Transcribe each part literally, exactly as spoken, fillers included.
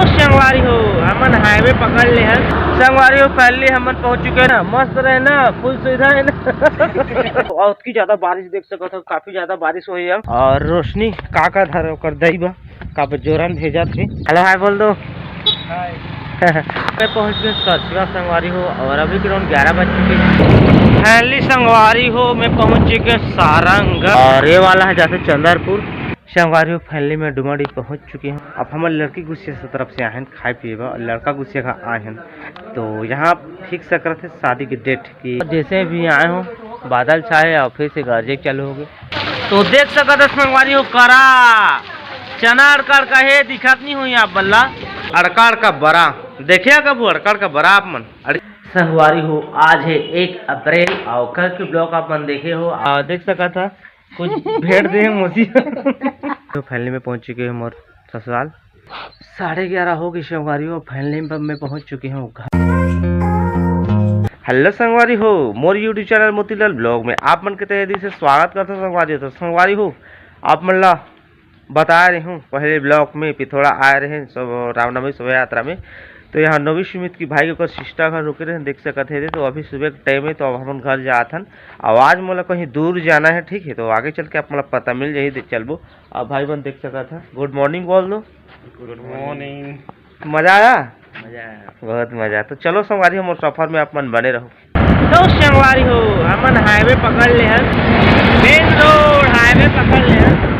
संगवारी हो, हमन हाईवे पकड़ ले हन। संगवारी हो, finally हमन पहुंच चुके हैं ना। मस्त रहे ना, full सुविधा है ना। और की ज्यादा बारिश देख सकत हो, काफी ज्यादा बारिश होई है। और रोशनी काका धर ओकर दई बा, का बा जोरन भेजत हे। Hello hi बोल दो। मैं पहुंच गए सरसीवा संगवारी हो, और अभी के round ग्यारह बज चुके हैं। Finally संगवारी हो, मैं पहुंच चुके सारंग, और ये वाला है जाते चंदरपुर। संगवारी हो, finally मैं डुमरडीह पहुंच चुके हूँ। अब हमर लड़की गुस्से से तरफ से आए हैं खाए पिए बर, और लड़का गुस्से का आए हैं। तो यहाँ fix करत है शादी की date की। जैसे भी आए हो, बादल छाए और फिर से गरजे चालू हो गए। तो देख सकत है संगवारी हो, करा चना अड़का अड़का हे, दिखत नहीं हो यहाँ बल्ला। अड़का अड़का बरा, देखिए कब अड़का अड़का बरा आप मन। अड़- संगवारी हो, आज है एक अप्रैल और कल के vlog आप मन देखे हो, आ, देख सकत है कुछ भेड़ दे मौसी। तो finally में पहुंच चुके हैं मोर ससुराल। साढ़े ग्यारह हो गई संगवारी हो, finally में मैं पहुंच चुके हूँ घर। Hello संगवारी हो, मोर YouTube channel मोतीलाल vlog में आप मन के तहे दिल से स्वागत करता हूँ संगवारी हो। तो संगवारी हो, आप मन ला बताए रहे हूँ पहले vlog में, पिथौरा आए रहे सब रामनवमी शोभा यात्रा में। तो यहाँ नवी सुमित की भाई के ओकर sister घर रुके रहे, देख सकत है। तो अभी सुबह के time है, तो अब हमन घर जात हन। अब आज मोला कहीं दूर जाना है, ठीक है, तो आगे चल के आप मोला पता मिल जाही, दे चलबो। अब भाई बहन देख सकत है, good morning बोल दो। Good morning। मजा आया? मजा आया। बहुत मजा। तो चलो संगवारी, हमर सफर में आप मन बने रहो। तो संगवारी हो, हमन हाईवे पकड़ ले हन, main road हाईवे पकड़ ले हन।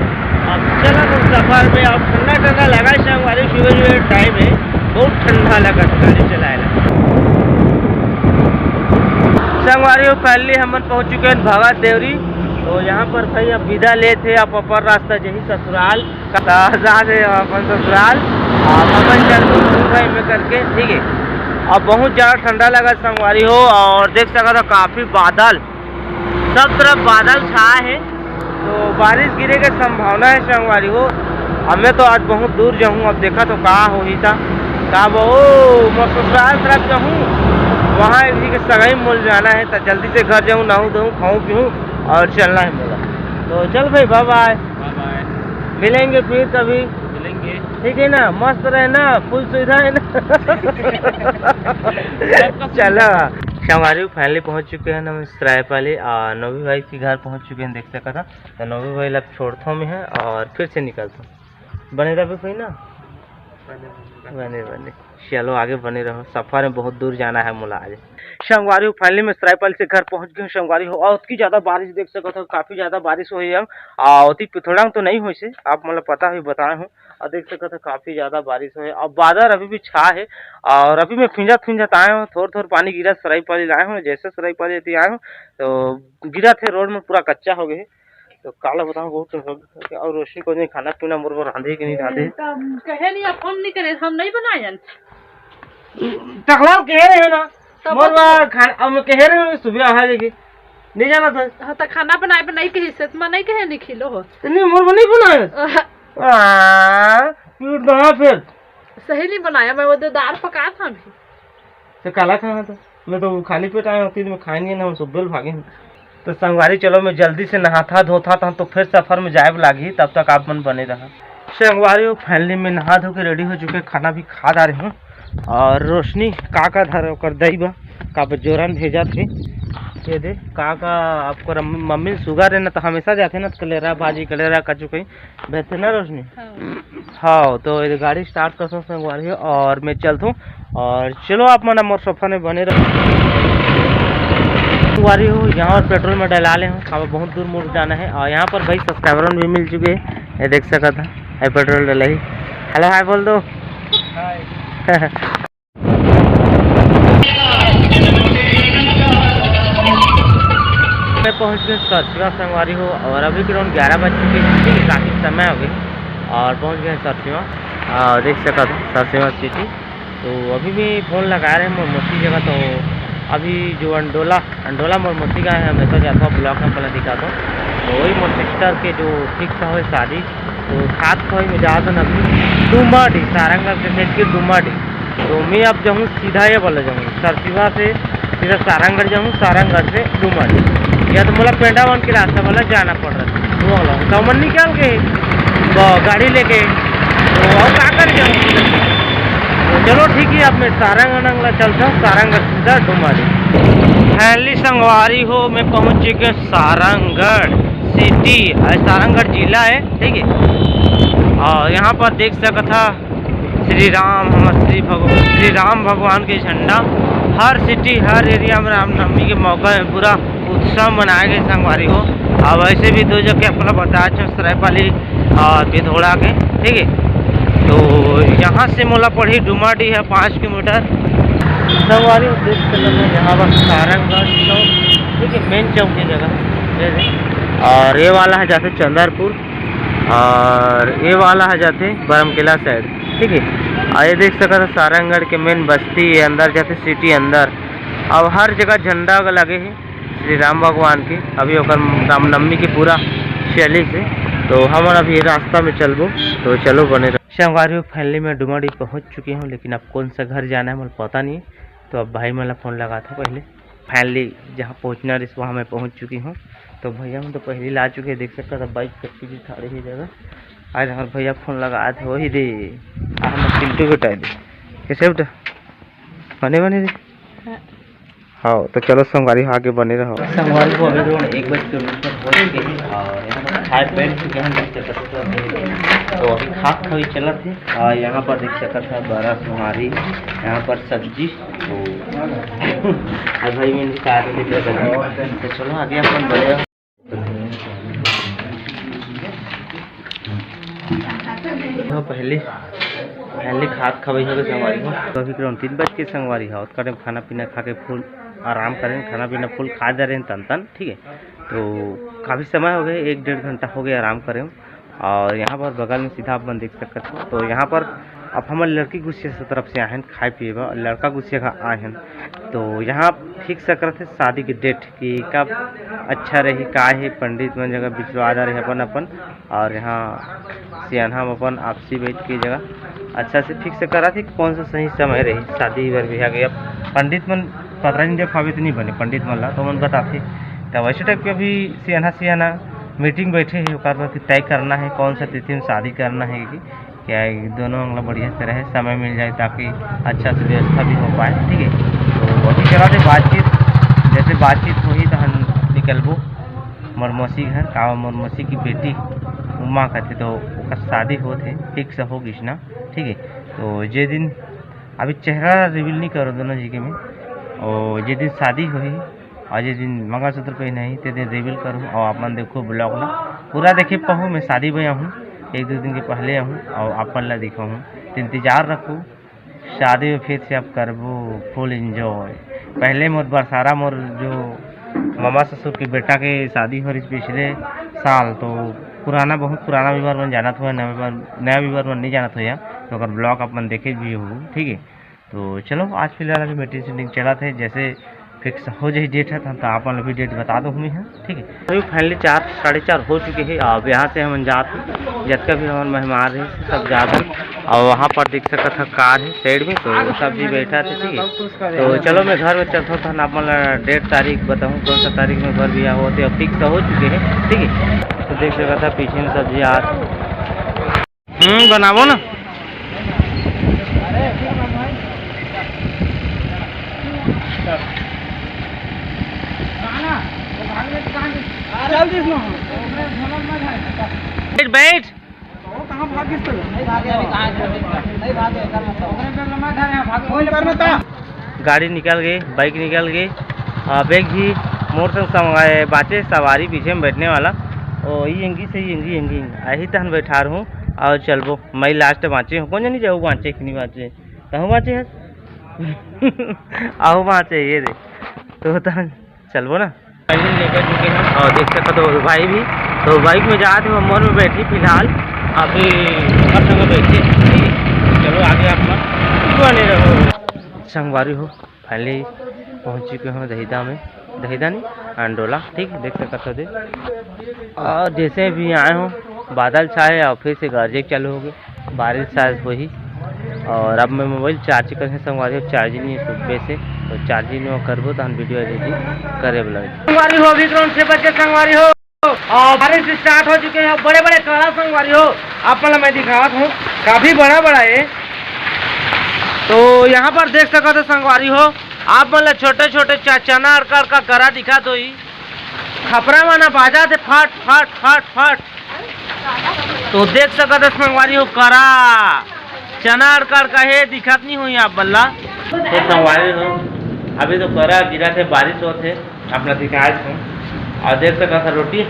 अब चलत हन सफर में, अब ठंडा ठंडा लगा है संगवारी, सुबह सुबह time है, बहुत ठंडा लगा गाड़ी चलाए ला। संगवारी हो, finally हमन पहुंच चुके हैं भगत देवरी। तो यहाँ पर भाई अब विदा लेत हे, अब अपन रास्ता जही ससुराल। तो जा रहे हैं अपन ससुराल, और अपन चलते हैं भाई में करके, ठीक है। अब बहुत ज्यादा ठंडा लगा संगवारी हो, और देख सकत हो काफी बादल, सब तरफ बादल छाए है, तो बारिश गिरे के संभावना है संगवारी हो। अब मैं तो आज बहुत दूर जाहूँ, अब देखा तो का होही ता, का वो मोर ससुराल तरफ जाहूँ, वहाँ एक जी के सगाई मोल जाना है, तो जल्दी से घर जाहूँ, नहाऊँ धोऊँ, खाऊँ पीऊँ और चलना है मोला। तो चल भाई, bye bye। Bye bye। मिलेंगे फिर कभी। मिलेंगे। ठीक है ना, मस्त रहना, full सुविधा है ना। चलो, संगवारी finally पहुंच चुके हैं हम सरायपाली, आ, नवी भाई के घर पहुंच चुके हैं, देख सकत हो। तो नवी भाई ला छोड़थो मैं है और फिर से निकलथो। बने रहबे भाई ना? बने, बने। चलो आगे बने रहो, सफर में बहुत दूर जाना है मोला आज। संगवारी हो, finally मैं सरायपाली से घर पहुंच गए हूँ संगवारी हो। और अतकी ज्यादा बारिश देख सकत हो, काफी ज्यादा बारिश होई है। आ, अति पिथौरा तो नहीं होइसे, आप मोला पता ही बताए हो। और देख सकत हो काफी ज्यादा बारिश होई है, और बादल अभी भी छा है। और अभी मैं फिंजत फिंजत आए हूँ, थोड़ थोड़ पानी गिरा, सरायपाली लाए हूँ, जैसे सरायपाली एती आए हूँ तो गिरा थे, रोड में पूरा कच्चा हो गए। तो काला बताऊं, बहुत टेंशन हो गया। और रोशनी को नहीं खाना पीना मोर बर रांधे कि नहीं रांधे? ए, तब कहे नहीं, अब फोन नहीं करे, हम नहीं बनायन। टकला कहे रहे हो ना, तब मोर अब बर खाना, अब कहे रहे हो सुबह आ जाएगी, नहीं जाना था। हाँ, तो खाना बनाए पर नहीं कही से, मैं नहीं कहे निखिलो हो। तो नहीं, मोर बर नहीं बनाए। अह। आ, पीट दो फिर। सही नहीं बनाया, मैं वो तो दाल पका था अभी। तो काला खाना था, मैं तो खाली पेट आया हूँ, तीन में खाए नहीं है ना, हम सुबह भागे हैं। तो संगवारी चलो, मैं जल्दी से नहाथा धोथा था, तो फिर सफर में जाए लागही, तब तक आप मन बने रहा। संगवारी हो, finally मैं नहा धो के ready हो चुके, खाना भी खा डारे हूँ। और रोशनी काका धर ओकर दई बा, का बा जोरन भेजत हे। ये दे काका, आपको मम्मी sugar है ना, तो हमेशा जाते ना, तो कलेरा भाजी, कलेरा कचू कहीं भेजते ना रोशनी। हाँ। हाँ, तो ये गाड़ी start कर सकते संगवारी हो, और मैं चलता हूँ। और चलो आप मन मोर सफर में बने रहो संगवारी हो। यहाँ और पेट्रोल में डला ले हूँ, अब बहुत दूर मोर जाना है। और यहाँ पर भाई subscriber भी मिल चुके हैं, ये देख सकत है, ये पेट्रोल डला ही। Hello hi बोल दो। Hi। मैं पहुंच गए सरसीवा संगवारी हो, और अभी के round ग्यारह बज चुके हैं, ठीक है, काफ़ी समय हो गए, और पहुंच गए सरसीवा। और देख सकत हो सरसीवा city। तो अभी भी फोन लगा रहे हैं मोर मौसी जगह, तो अभी जो अंडोला, अंडोला मोर मौसी का है, हमेशा जाता हूँ block में पहले दिखाता हूँ। तो वही मोर sister के जो fix है शादी, तो सात को ही में जाता ना अभी डुमरडीह, सारंगढ़ से set के डुमरडीह। तो मैं अब जाऊँ सीधा ये वाला जाऊँ, सरसीवा से सीधा सारंगढ़ जाऊँ, सारंगढ़ से डुमरडीह। या तो मोला पेंडावन के रास्ता वाला जाना पड़ रहा है, वो वाला। तो मन निकाल के, वो गाड़ी लेके, तो और का कर जाऊँ? चलो ठीक है, अब मैं सारंगढ़ अंगला चलता हूँ, सारंगढ़ सीधा डुमरी। Finally संगवारी हो, मैं पहुँच चुके हूँ सारंगढ़ सिटी, अ, सारंगढ़ जिला है, ठीक है। और यहाँ पर देख सकत हा श्री राम, हमर श्री भगवान, श्री राम भगवान के झंडा। हर सिटी, हर एरिया में रामनवमी के मौका में पूरा उत्सव मनाए गए संगवारी हो। और वैसे भी दो जगह अपना बताए छो, सरायपाली और पिथौरा के, ठीक है। तो यहाँ से मोला पड़ी डुमरी है पाँच किलोमीटर। संगवारी हो देख सकत हा, यहाँ पर सारंगढ़ चौक, ठीक है, मेन चौक की जगह, ये दे। और ये वाला है जाते चंदरपुर, और ये वाला है जाते बरमकेला साइड, ठीक है। और ये देख सकत हा सारंगढ़ के मेन बस्ती है, अंदर जाते सिटी अंदर। अब हर जगह झंडा लगे है श्री राम भगवान के। अभी ओकर रामनवमी के पूरा शैली से, तो हमन अभी ये रास्ता में चलबो, तो चलो बने रहो। संगवारी हो, finally मैं डुमरी पहुँच चुके हूँ, लेकिन अब कौन सा घर जाना है मोला पता नहीं है। तो अब भाई मन ला फोन लगात हूँ पहले। Finally जहाँ पहुँचना रहिस वहाँ मैं पहुँच चुकी हूँ। तो भैया मन तो पहले ला चुके हैं, देख सकत हा बाइक के पीछे ठाड़े ही जगह। आज हमारे भैया फोन लगात हे, वही दे, आ हमर चिंटू बेटा दे। कैसे बेटा? बने बने दे। हाँ। हाँ, तो चलो संगवारी हो, आगे बने रहो। संगवारी हो, अभी रोड एक बज के ऊपर हो चुके हैं और यहाँ पर खाए बैठ चुके हैं, देख सकत हा। तो अभी खाक खवी चलत है और यहाँ पर देख सकत हा बरा सोहारी, यहाँ पर सब्जी। तो आज भाई मैंने कहा था देख सकत हा। तो चलो आगे अपन बढ़े। तो पहले, पहले खाक खवई हो गए संगवारी हो। तो अभी करीबन तीन बज के संगवारी हो, ओतका टाइम खाना पीना खा के full आराम करें, खाना पीना full खा जा रहे हैं तन तन, ठीक है। तो काफ़ी समय हो गए, एक डेढ़ घंटा हो गया आराम करें। और यहाँ पर बगल में सीधा अपन देख सकत हो, तो यहाँ पर अब हमर लड़की गुस्से से तरफ से आए हैं खाए पिए बर, लड़का गुस्से का आए हैं। तो यहाँ fix करत है शादी के date कि कब अच्छा रही, का है, पंडित मन जगह बिचरवा जा रहे अपन अपन, और यहाँ सियान हम अपन आपसी बैठ के जगह अच्छा से fix करत है कौन सा सही समय रही शादी बर बिहाव के। अब पंडित मन पतरा नहीं देखावे तो नहीं बने पंडित मन ला, तो मन बताथे। तो वैसे टाइप के अभी सियाना सियाना मीटिंग बैठे है, ओकर बर कि तय करना है कौन सा तिथि में शादी करना है कि क्या है, दोनों अंगला बढ़िया से रहे, समय मिल जाए ताकि अच्छा से व्यवस्था भी हो पाए, ठीक है। तो अभी चला थे बातचीत, जैसे बातचीत होही तो हम निकलबो मोर मौसी घर, का मोर मौसी की बेटी उमा कहते, तो ओकर शादी होत है, fix हो गिस ना, ठीक है। तो जे दिन अभी चेहरा reveal नहीं करो दोनों जी के में, और जे दिन शादी होही और जे दिन मंगलसूत्र पहनाही ते दिन reveal करूँ, और आप मन देखो vlog ला पूरा देखे पाहू। मैं शादी में आहूँ, एक दो दिन के पहले आहूँ और आप मन ला दिखाहूँ, तो इंतजार रखो। शादी में फिर से आप करबो full enjoy। पहले मोर बरसारा, मोर जो मामा ससुर के बेटा के शादी हो रही पिछले साल, तो पुराना, बहुत पुराना viewer मन जानत हो, नया viewer, नया viewer मन नहीं जानत हो या, तो अगर vlog आप मन देखे भी हो, ठीक है। तो चलो आज फिलहाल अभी मीटिंग सीटिंग चलत है, जैसे fix हो जाही date है तो, तो आप मन ला भी date बता दो हमें, हाँ, ठीक है। अभी finally चार, साढ़े चार हो चुके हैं। अब यहाँ से हमन जात हन, जतका भी हमन मेहमान रहे सब जात हन। और वहाँ पर देख सकत हा car है side में, तो सब जी बैठा थे, ठीक है। तो चलो मैं घर में चलता हूँ, तो आप मन ला date तारीख बताऊँ कौन सा तारीख में घर बिहाव होत है, अब fix तो हो चुके हैं, ठीक है। तो देख सकत हा पीछे में सब जी आ हम्म, बनाबो ना। बैठ, बैठ। गाड़ी निकल गई, bike निकल गई। अब एक भी मोर संग संग बाँचे सवारी पीछे में बैठने वाला। ओ, ये एंगी से, ये एंगी, एंगी, एंगी। आही तहन बैठार हूँ और चलबो। मैं last बाँचे हूँ, कौन जानी जाऊ बाँचे कि नहीं बाँचे। तहु बाँचे है। आहू बाँचे, ये दे। तो तहन चलबो ना। Finally लेकर चुके हैं और देख सकते हो भाई भी। तो bike में जात हे, मोर में बैठी फिलहाल। अभी हर संग बैठे, ठीक है। चलो आगे आप मन बने रहो। संगवारी हो, finally पहुँच चुके हो दहिदा में, दहिदा नहीं, अंडोला, ठीक है, देख सकते हो दे। और जैसे भी आए हो, बादल छाए और फिर से गरजे चालू हो गए, बारिश शायद होही। और अब मैं mobile charge करके संगवारी हो, charging नहीं है सुबह से, तो charging में करबो तहन video editing करे वाला है। संगवारी हो, अभी करीबन छः बजे संगवारी हो, और बारिश start हो चुके हैं, बड़े बड़े कड़ा संगवारी हो, आप मन ला मैं दिखावत हूँ, काफ़ी बड़ा बड़ा है। तो यहाँ पर देख सकत हो संगवारी हो, आप मन ला छोटे छोटे चा-, चना अड़का अड़का करा दिखत होही। खपरा मन ह बाजत हे फट फट फट फट। तो देख सकत हो संगवारी हो, करा चना अड़का अड़का हे, दिखत नहीं होही आप मन ला। तो संगवारी हो, अभी तो करा गिरत हे, बारिश होत हे अपना दिखाए थे। और देख सकत हो रोटी,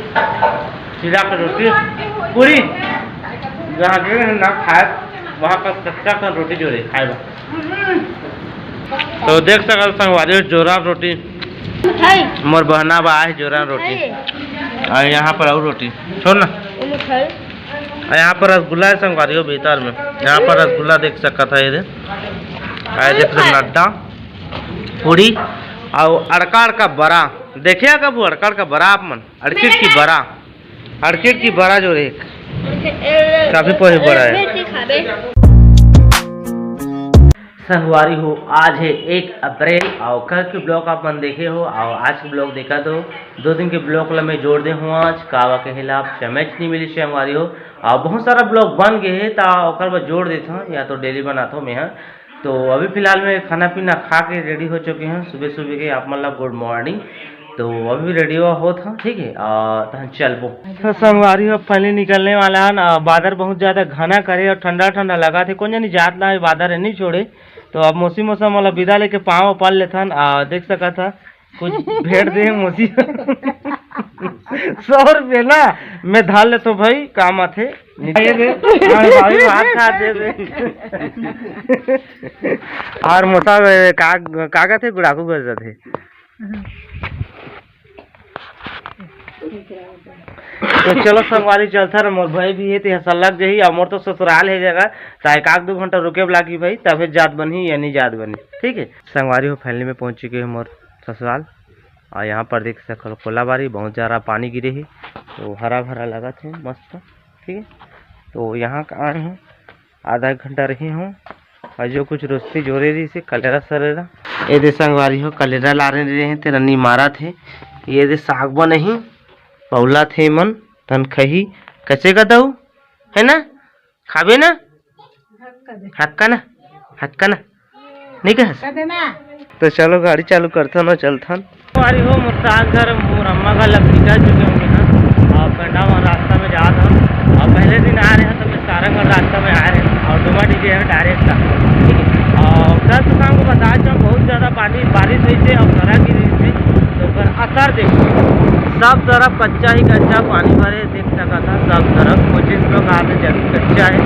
चूल्हा के रोटी, पूरी जहाँ गए हैं ना खाए, वहाँ का कच्चा का रोटी जोरे खाए बा। तो देख सकत संगवारी हो, जोरा रोटी, मोर बहना बा आहे जोरा रोटी। और यहाँ पर और रोटी, छोड़ ना। और यहाँ पर रसगुल्ला है संगवारी हो भीतर में। यहाँ पर रसगुल्ला देख सकत है, ये दे। आए देख सकत लड्डा, पूरी और अड़का अड़का बरा। देखिए कब अड़का अड़का बरा आप मन, अड़किट की बरा, अड़किट की बरा जो रे, काफी पोहे बरा है। संगवारी हो, आज है एक अप्रैल और कल के ब्लॉग आप मन देखे हो और आज के ब्लॉग देखा तो दो दिन के ब्लॉग ला मैं जोड़ दे हूँ। आज कावा के हिला आप समझ नहीं मिली संगवारी हो, और बहुत सारा ब्लॉग बन गए है ता ओकर बर जोड़ देता हूँ या तो डेली बनाता हूँ मैं। हाँ, तो अभी फिलहाल मैं खाना पीना खा के रेडी हो चुके हैं सुबह सुबह के। आप मन ला गुड मॉर्निंग। तो अभी रेडी होत हन, ठीक है, आ, तहन चलबो। तो संगवारी हो, अब finally निकलने वाला हन। आ, बादर बहुत ज्यादा घना करे और ठंडा ठंडा लगा थे, कोन जनी जात ला बादर है नहीं छोड़े। तो अब मौसी मौसा मन ला विदा लेके पाँव पड़ लेथन। आ, देख सकत हा कुछ भेंट दे मौसी। सौ रुपये ना मैं धार लेथो भाई, काम आथे। निकाल दे। हाँ, भाई, भात खा दे दे। और मौसा का, कागज है, गुड़ाखू कर जाते। तो चलो संगवारी चलथन, मोर भाई भी है तो यहाँ सलग जही, और मोर तो ससुराल है जगह, चाहे एक आध दो घंटा रुके वाला की भाई, तबे जात बनही या नहीं जात बनही, ठीक है। संगवारी हो, finally में पहुँच चुके हैं मोर ससुराल, और यहाँ पर देख सकल कोलाबारी बहुत ज़्यादा पानी गिरे है, तो हरा भरा लगा थे मस्त, ठीक है। तो यहाँ का आए हूँ, आधा एक घंटा रही हूँ, और जो कुछ रोशनी जोरे रही से कलेरा सरेरा, ये दे संगवारी हो, कलेरा लारे रहे हैं, तेरा नी मारा थे, ये दे साग बने ही, पौला थे मन, तन खही, कचे का दऊ, है ना, खाबे ना, हक्का ना, हक्का ना, नहीं कहस? तो चलो गाड़ी चालू करथन और चलथन। संगवारी हो, मोर साग घर, मोर अम्मा घर लग निकल चुके होंगे ना। और कंडा वहाँ रास्ता में जात हन। और पहले दिन आ रहे हैं तो मैं सारंगढ़ रास्ता में आ रहे हैं और डोमा डीजे है डायरेक्ट का। और कल तो शाम को बता चाहूँ बहुत ज़्यादा पानी बारिश हुई थी और करा गिरी थी, तो ओकर असर देखो सब तरफ कच्चा ही कच्चा पानी भरे देख सकत हा सब तरफ। कुछ इस प्रकार से जमीन कच्चा है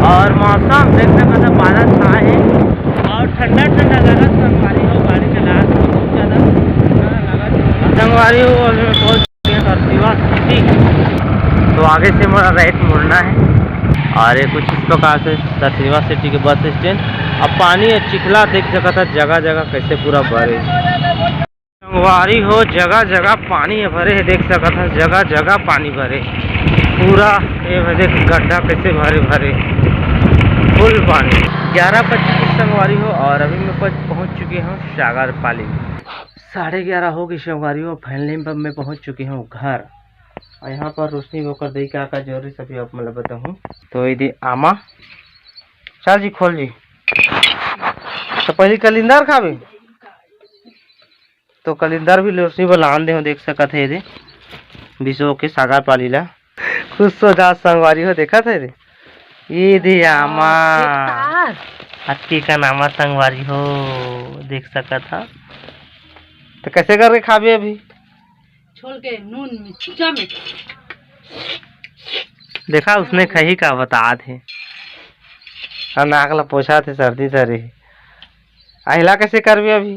और मौसम देख सकत हा बादल छाए है और ठंडा ठंडा लगा संगवारी हो। गाड़ी चला बहुत ज़्यादा ठंडा लगा संगवारी हो। अभी मैं पहुँच गया सरसीवा सिटी, तो आगे से हमारा राइट मुड़ना है। और ये कुछ इस प्रकार से सरसीवा सिटी के बस स्टैंड। अब पानी है चिखला देख सकत हा जगह जगह कैसे पूरा भरे। संगवारी हो, जगह जगह पानी है भरे है, देख सकत हा जगह जगह पानी भरे, पूरा ये देख गड्ढा कैसे भरे भरे, फुल पानी। ग्यारह पच्चीस संगवारी हो, और अभी मैं पहुँच पहुँच चुके हूँ सागर पाली। साढ़े ग्यारह हो गई संगवारी हो, finally पर मैं पहुँच चुके हूँ घर। और यहाँ पर रोशनी होकर दई का का जरूरी सभी आप मतलब बताऊँ। तो ये दे आमा, चल जी खोल जी। तो पहले कलिंदर खाबे। तो कलिंदर भी लोसनी बर लान दे हो, देख सकत है ये दे। बिसो के सागर पाली ला। खुश हो जा संगवारी हो, देखत है रे। ये दे आमा। अक्की का नामा संगवारी हो, देख सकत हा। तो कैसे करके खाबे अभी? छोल के नून में, चूचा में। देखा उसने खही का बता थे। और नाक ला पोछा थे, सर्दी सरे। अहिला कैसे करबे अभी?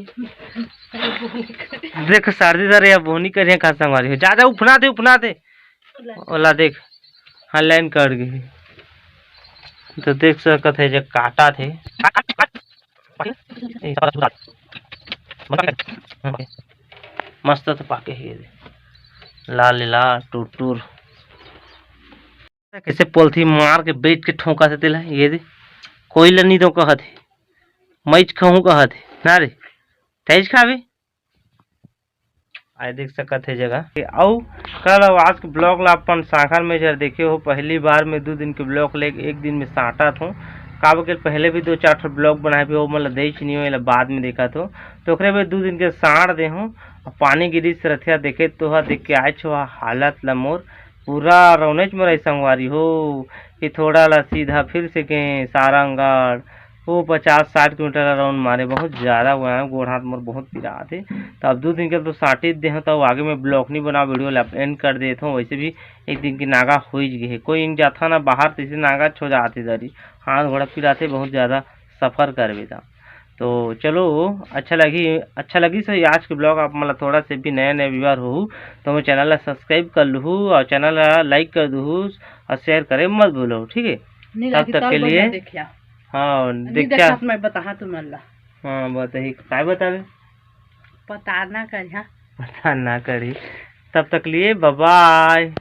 देख सर्दी सरे, अब बोनी करिया का संगवारी हो। जा, जा, उफना दे, उफना दे। ओला देख, हाँ, लाइन कट गई। तो देख सकत है जे काटा थे। मस्त तो पाके हे ये दे। लाल लाल टुरटुर। कैसे पोलथी मार के बेच के ठोंका से तेला ये दे। कोई ल नी दो कहत हे। मैच खाहूँ कहत हे। ना रे। तैज खाबे। आए देख सकत हे जगह। अउ कल अउ आज के ब्लॉग ला अपन साखर में जर देखे हो, पहली बार में दो दिन के ब्लॉग ले एक दिन में साटत हूँ। काबर के पहले भी दो चार ठो ब्लॉग बनाए भी, वो मन ल देच नहीं हो, एला बाद में देखा तो। तो ओकरे भी दू दिन के साड़ दे हूँ, पानी गिरी से रथिया देखे तो हा, देख के आए छो हालत ला मोर, पूरा रौनेच में रही संगवारी हो। कि थोड़ा ला सीधा फिर से गए सारंगढ़, वो पचास साठ किलोमीटर ला राउंड मारे, बहुत ज़्यादा हुआ है, गोड़ हाथ मोर बहुत पिरात हे। तो अब दू दिन के तो साटे दे हूँ, तो आगे में ब्लॉग नहीं बना, वीडियो ला एंड कर देता हूँ। वैसे भी एक दिन की नागा हो ही गई है, कोई इन जाता ना बाहर, तो इसे नागा छो जाते दरी, हाथ घोड़ा पिराते बहुत ज़्यादा सफ़र करबे ता। तो चलो, अच्छा लगी, अच्छा लगी सो आज के ब्लॉग। आप मतलब थोड़ा से भी नया नया व्यूअर हो तो मोर चैनल ला सब्सक्राइब कर लूहू और चैनल ला लाइक कर दूहू और शेयर करे मत भूलो, ठीक है? नहीं तब राखी, तक तब के लिए बढ़िया देखिया। हाँ, नहीं देखा। देखा तो मैं बताहा तुमन ला। हाँ, बताही, काय बतावे? पता ना करिया। पता ना करी। तब तक लिए बाय बाय।